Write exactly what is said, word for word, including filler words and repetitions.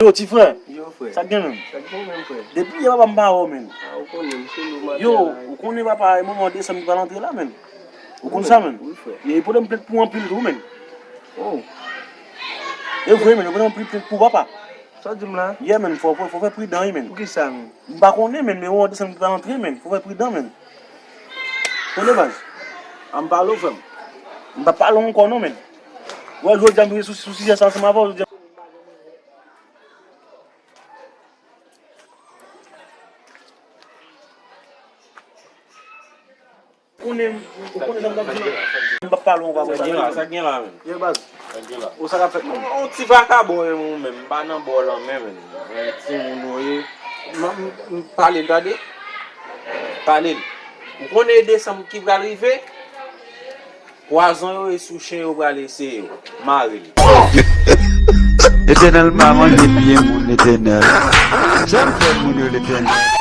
Yo, ti frè. Yo, frè. Sa k gen menm? Sa k gen menm, frè? Depi yè papa m pa wè w, menn. A, ou konnen, m sou lou maten. Yo, la. Ou konnen papa, e moman desanm ki pral antre la, menn. Ou konn sa, menn? Wi, frè. E pote m plent pou anpil tou, menn. Oh. E vre, menn, yo pote m anpil plent pou papa. Sa w di m la? Yeah, menn, fò, fò, fò fè pridan, wi, menn. Poukisa, menn? M pa konnen, menn, men moman desanm ki pral antre, menn. Fò fè pridan, menn. Tande, baz. An m pale w, frè m. M pa pale w ankò, non, menn. Wè, jodi a m rive sou, sou sijè sa ansanm avè w, jodi a. Konnen, ou konnen sa m t ap di la. M p ap pale ankò. Sa gen la, sa gen la, menn. Ye, baz. Sa gen la. Ou sa k ap fèt, menn? Yon ti vakabon, menm, ou menm. M pa nan bò w lan menm, menn. Yon timoun ou ye. M, m, m pale l, tande. Pale l. Ou konnen desanm ki pral rive? Pwazon yo e sou chen yo pral eseye yo. Mare l. Letènèl pa manje pye moun, Letènèl. Janm fè moun yo, Letènèl.